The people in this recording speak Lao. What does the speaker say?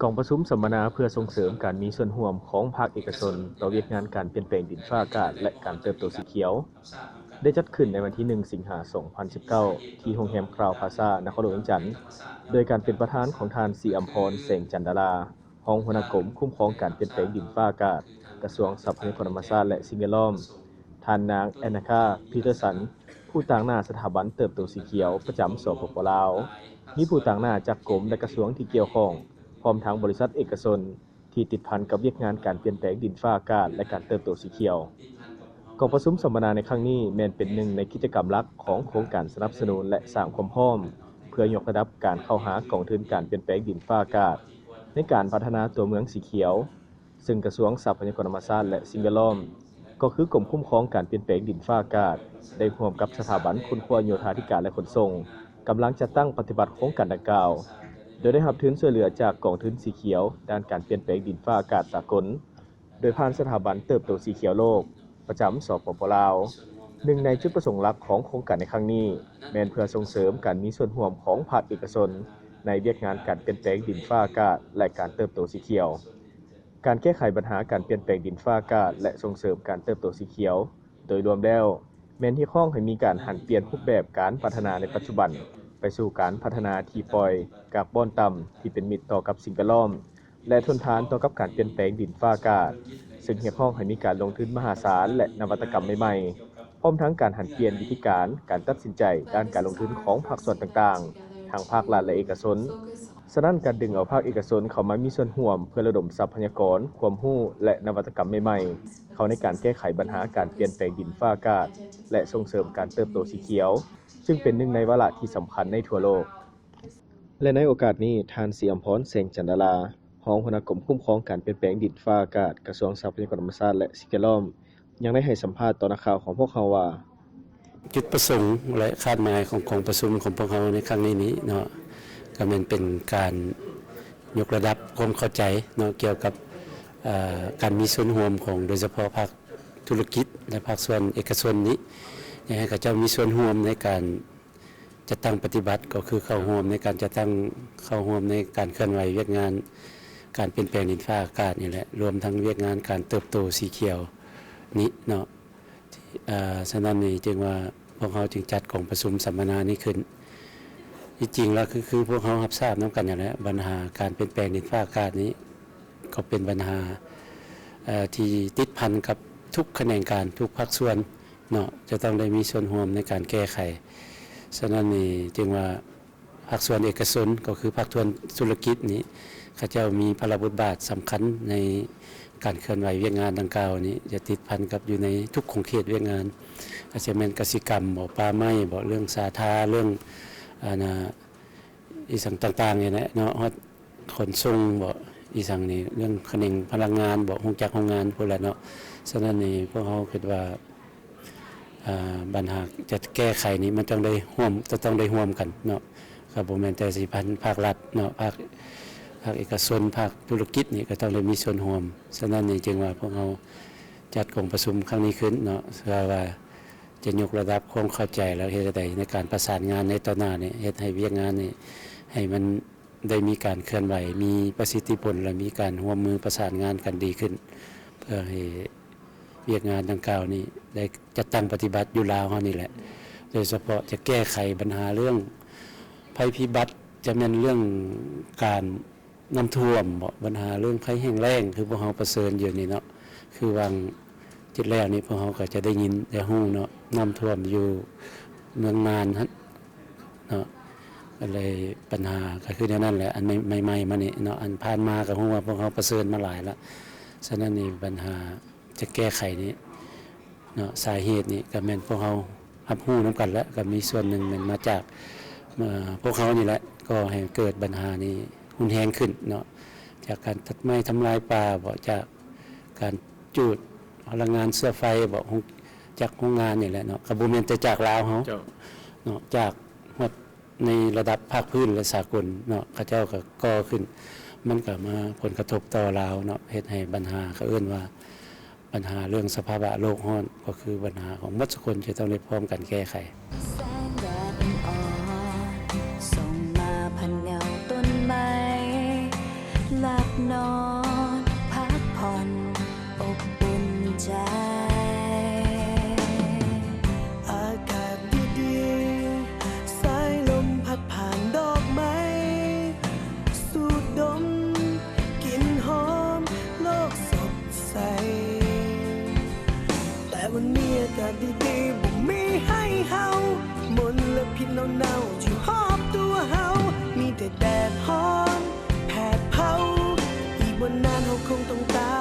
ກອງປະຊຸມສຳມະນາເພື່ອສົ່ງເສີມການມີສ່ວນຮ່ວມຂອງພາກເອກະຊົນຕໍ່ວຽກງານການປ່ຽນແປງດິນຟ້າອາກາດ ແລະ ການເຕີບໂຕສີຂຽວ ໄດ້ຈັດຂຶ້ນໃນວັນທີໜຶ່ງ ສິງຫາ ສອງພັນສິບເກົ້າ ທີ່ໂຮງແຮມຄຣາວພລາຊາ ນະຄອນຫຼວງວຽງຈັນ ໂດຍການເປັນປະທານຂອງທ່ານ ສີອຳພອນ ແສງຈັນດາລາ ຮອງຫົວໜ້າກົມຄຸ້ມຄອງການປ່ຽນແປງດິນຟ້າອາກາດ ກະຊວງຊັບພະຍາກອນທຳມະຊາດ ແລະ ສິ່ງແວດລ້ອມ, ທ່ານນາງ ແອນນາຄາ ປີເຕີສັນ ຜູ້ຕາງໜ້າສະຖາບັນເຕີບໂຕສີຂຽວປະຈຳ ສປປ ລາວ, ມີຜູ້ຕາງໜ້າຈາກກົມ ແລະ ກະຊວງທີ່ກ່ຽວຂ້ອງ, ພ້ອມທັງບໍລິສັດເອກະຊົນທີ່ຕິດພັນກັບວຽກງານການປ່ຽນແປງດິນຟ້າອາກາດ ແລະ ການເຕີບໂຕສີຂຽວ. ກອງປະຊຸມສຳມະນາໃນຄັ້ງນີ້ແມ່ນເປັນໜຶ່ງໃນກິດຈະກຳຫຼັກຂອງໂຄງການສະໜັບສະໜູນ ແລະ ສ້າງຄວາມພ້ອມ ເພື່ອຍົກລະດັບການເຂົ້າຫາກອງທຶນການປ່ຽນແປງດິນຟ້າອາກາດ ໃນການພັດທະນາຕົວເມືອງສີຂຽວ, ເຊິ່ງກະຊວງຊັບພະຍາກອນທຳມະຊາດ ແລະ ສິ່ງແວດລ້ອມ ກໍຄືກົມຄຸ້ມຄອງການປ່ຽນແປງດິນຟ້າອາກາດ ໄດ້ຮ່ວມກັບສະຖາບັນຄົ້ນຄວ້າໂຍທາທິການ ແລະ ຂົນສົ່ງ ກຳລັງຈັດຕັ້ງປະຕິບັດໂຄງການດັ່ງກ່າວ, ໂດຍໄດ້ຮັບທຶນຊ່ວຍເຫຼືອຈາກກອງທຶນສີຂຽວດ້ານການປ່ຽນແປງດິນຟ້າອາກາດສາກົນ ໂດຍຜ່ານສະຖາບັນເຕີບໂຕສີຂຽວໂລກ ປະຈຳ ສປປ ລາວ. ໜຶ່ງໃນຈຸດປະສົງຫຼັກຂອງໂຄງການໃນຄັ້ງນີ້ ແມ່ນເພື່ອສົ່ງເສີມການມີສ່ວນຮ່ວມຂອງພາກເອກະຊົນໃນວຽກງານການປ່ຽນແປງດິນຟ້າອາກາດ ແລະ ການເຕີບໂຕສີຂຽວ. ການແກ້ໄຂບັນຫາການປ່ຽນແປງດິນຟ້າອາກາດ ແລະ ສົ່ງເສີມການເຕີບໂຕສີຂຽວ ໂດຍລວມແລ້ວ ແມ່ນຮຽກຮ້ອງໃຫ້ມີການຫັນປ່ຽນຮູບແບບການພັດທະນາໃນປັດຈຸບັນ ໄປສູ່ການພັດທະນາທີ່ປ່ອຍກາບອນຕ່ຳທີ່ເປັນມິດຕໍ່ກັບສິ່ງແວດລ້ອມ ແລະ ທົນທານຕໍ່ກັບການປ່ຽນແປງດິນຟ້າອາກາດ, ເຊິ່ງຮຽກຮ້ອງໃຫ້ມີການລົງທຶນມະຫາສານ ແລະ ນະວັດຕະກຳໃໝ່ໆ, ພ້ອມທັງການຫັນປ່ຽນວິທີການ, ການຕັດສິນໃຈດ້ານການລົງທຶນຂອງພາກສ່ວນຕ່າງໆ, ທັງພາກລັດ ແລະ ເອກະຊົນ. ສະນັ້ນ, ການດຶງເອົາພາກເອກະຊົນເຂົ້າມາມີສ່ວນຮ່ວມເພື່ອລະດົມຊັບພະຍາກອນ, ຄວາມຮູ້ ແລະ ນະວັດຕະກຳໃໝ່ໆ ເຂົ້າໃນການແກ້ໄຂບັນຫາການປ່ຽນແປງດິນຟ້າອາກາດ ແລະ ສົ່ງເສີມການເຕີບໂຕສີຂຽວ, ຊຶ່ງເປັນໜຶ່ງໃນວາລະທີ່ສຳຄັນໃນທົ່ວໂລກ. ແລະ ໃນໂອກາດນີ້, ທ່ານ ສີອຳພອນ ແສງຈັນດາລາ, ຮອງຫົວໜ້າກົມຄຸ້ມຄອງການປ່ຽນແປງດິນຟ້າອາກາດ, ກະຊວງຊັບພະຍາກອນທຳມະຊາດ ແລະ ສິ່ງແວດລ້ອມ, ຍັງໄດ້ໃຫ້ສຳພາດຕໍ່ນັກຂ່າວຂອງພວກເຮົາວ່າ, ຈຸດປະສົງ ແລະ ຄາດໝາຍຂອງກອງປະຊຸມຂອງພວກເຮົາໃນຄັ້ງນີ້ນີ້ເນາະ, ກໍແມ່ນເປັນການຍົກລະດັບຄວາມເຂົ້າໃຈເນາະ ກ່ຽວກັບ ເອີ ການມີສ່ວນຮ່ວມຂອງ ໂດຍສະເພາະພາກທຸລະກິດ ແລະ ພາກສ່ວນເອກະຊົນນີ້ ຢາກໃຫ້ເຂົາເຈົ້າມີສ່ວນຮ່ວມໃນການ ຈັດຕັ້ງປະຕິບັດ ກໍຄືເຂົ້າຮ່ວມໃນການຈັດຕັ້ງ, ເຂົ້າຮ່ວມໃນການເຄື່ອນໄຫວວຽກງານການປ່ຽນແປງດິນຟ້າອາກາດນີ້ແຫຼະ, ລວມທັງວຽກງານການເຕີບໂຕສີຂຽວນີ້ເນາະ. ເອີ ສະນັ້ນນີ້ຈຶ່ງວ່າພວກເຮົາຈຶ່ງຈັດກອງປະຊຸມສຳມະນານີ້ຂຶ້ນ. ທີ່ຈິງແລ້ວຄື ຄືພວກເຮົາຮັບຊາບນຳກັນນັ້ນແຫຼະ, ບັນຫາການປ່ຽນແປງດິນຟ້າອາກາດນີ້ ກໍເປັນບັນຫາ ເອີ ທີ່ຕິດພັນກັບທຸກຂະແໜງການ, ທຸກພາກສ່ວນເນາະ ຈະຕ້ອງໄດ້ມີສ່ວນຮ່ວມໃນການແກ້ໄຂ. ສະນັ້ນນີ້ຈຶ່ງວ່າພາກສ່ວນເອກະຊົນ ກໍຄືພາກສ່ວນທຸລະກິດນີ້ ເຂົາເຈົ້າມີພາລະບົດບາດສຳຄັນໃນການເຄື່ອນໄຫວວຽກງານດັ່ງກ່າວນີ້ ຈະຕິດພັນກັບຢູ່ໃນທຸກຂົງເຂດວຽກງານ, ອາດຈະແມ່ນກະສິກຳບໍ, ປ່າໄມ້ບໍ, ເລື່ອງສາທາ, ເລື່ອງ ອັນນ່າ ອີ່ສັງຕ່າງໆນີ້ແຫຼະເນາະ, ຮອດຂົນສົ່ງບໍ ອີ່ສັງນີ້ ເລື່ອງຂະແໜງພະລັງງານບໍ ໂຮງຈັກໂຮງງານພຸ້ນແຫຼະເນາະ. ສະນັ້ນນີ້ ພວກເຮົາຄິດວ່າ ອາ ບັນຫາຈະແກ້ໄຂນີ້ ມັນຕ້ອງໄດ້ຮ່ວມ ຈະຕ້ອງໄດ້ຮ່ວມກັນເນາະ, ກໍບໍ່ແມ່ນແຕ່ຊິຜ່ານພາກລັດເນາະ, ພາກ ພາກເອກະຊົນ, ພາກທຸລະກິດນີ້ກໍຕ້ອງໄດ້ມີສ່ວນຮ່ວມ. ສະນັ້ນນີ້ຈຶ່ງວ່າພວກເຮົາຈັດກອງປະຊຸມຄັ້ງນີ້ຂຶ້ນເນາະ, ເພື່ອວ່າຈະຍົກລະດັບຄວາມເຂົ້າໃຈ ແລ້ວເຮັດໃດໃນການປະສານງານໃນຕໍ່ໜ້ານີ້ ເຮັດໃຫ້ວຽກງານນີ້ໃຫ້ມັນ ໄດ້ມີການເຄື່ອນໄຫວ, ມີປະສິດທິຜົນ ແລະ ມີການຮ່ວມມືປະສານງານກັນດີຂຶ້ນ ເພື່ອໃຫ້ວຽກງານດັ່ງກ່າວນີ້ໄດ້ຈັດຕັ້ງປະຕິບັດຢູ່ລາວເຮົານີ້ແຫຼະ. ໂດຍສະເພາະຈະແກ້ໄຂບັນຫາເລື່ອງໄພພິບັດ, ຈະແມ່ນເລື່ອງການນ້ຳຖ້ວມບໍ, ບັນຫາເລື່ອງໄພແຫ້ງແລ້ງ ຄືພວກເຮົາປະເຊີນຢູ່ນີ້ເນາະ, ຄືຫວ່າງ ເຈັດແລ້ວນີ້ ພວກເຮົາກໍຈະໄດ້ຍິນໄດ້ຮູ້ເນາະ, ນ້ຳຖ້ວມຢູ່ເມືອງນານຫັ້ນເນາະ, ກໍເລີຍ ບັນຫາກໍຄືແນວນັ້ນແຫຼະ. ອັນໃໝ່ໆມານີ້ເນາະ, ອັນຜ່ານມາກໍຮູ້ວ່າພວກເຮົາປະເຊີນມາຫຼາຍລະ. ສະນັ້ນນີ້ ບັນຫາຈະແກ້ໄຂນີ້ເນາະ, ສາເຫດນີ້ກໍແມ່ນພວກເຮົາຮັບຮູ້ນຳກັນແຫຼະ, ກໍມີສ່ວນໜຶ່ງແມ່ນມາຈາກ ເອີ ພວກເຮົານີ້ແຫຼະ ກໍ່ໃຫ້ເກີດບັນຫານີ້ຮຸນແຮງຂຶ້ນເນາະ, ຈາກການຕັດໄມ້ທຳລາຍປ່າບໍ, ຈາກ ການຈູດພະລັງງານເຊື້ອໄຟບໍ, ໂຮງຈັກໂຮງງານນີ້ແຫຼະເນາະ, ກໍບໍ່ແມ່ນແຕ່ຈາກລາວເຮົາ ເຈົ້າ ເນາະ, ຈາກຮອດໃນລະດັບພາກພື້ນ ແລະ ສາກົນເນາະ, ເຂົາເຈົ້າກໍກໍ່ຂຶ້ນ, ມັນກໍມາຜົນກະທົບຕໍ່ລາວເນາະ, ເຮັດໃຫ້ບັນຫາ ເຂົາເອີ້ນວ່າບັນຫາເລື່ອງສະພາວະໂລກຮ້ອນ ກໍຄືບັນຫາຂອງໝົດທຸກຄົນຈະຕ້ອງໄດ້ພ້ອມກັນແກ້ໄຂ. ແສງແດດອ່ອນໆ ສ່ອງມາຜ່ານເງົາຕົ້ນໄມ້ ລາ ໃຈ. ອາກາດດີໆ ສາຍລົມພັດຜ່ານດອກໄມ້ ສູດດົມກິ່ນຫອມໂລກສົດໃສ. ແຕ່ວັນນີ້ອາກາດດີໆ ບໍ່ມີໃຫ້ເຮົາ ມົນລະພິດເນົ່າໆ ຢູ່ຮອບຕົວເຮົາ ມີແຕ່ແດດຮ້ອນແຜດເຜົາ. ອີກບໍ່ນານເຮົາຄົງຕ້ອງຕາ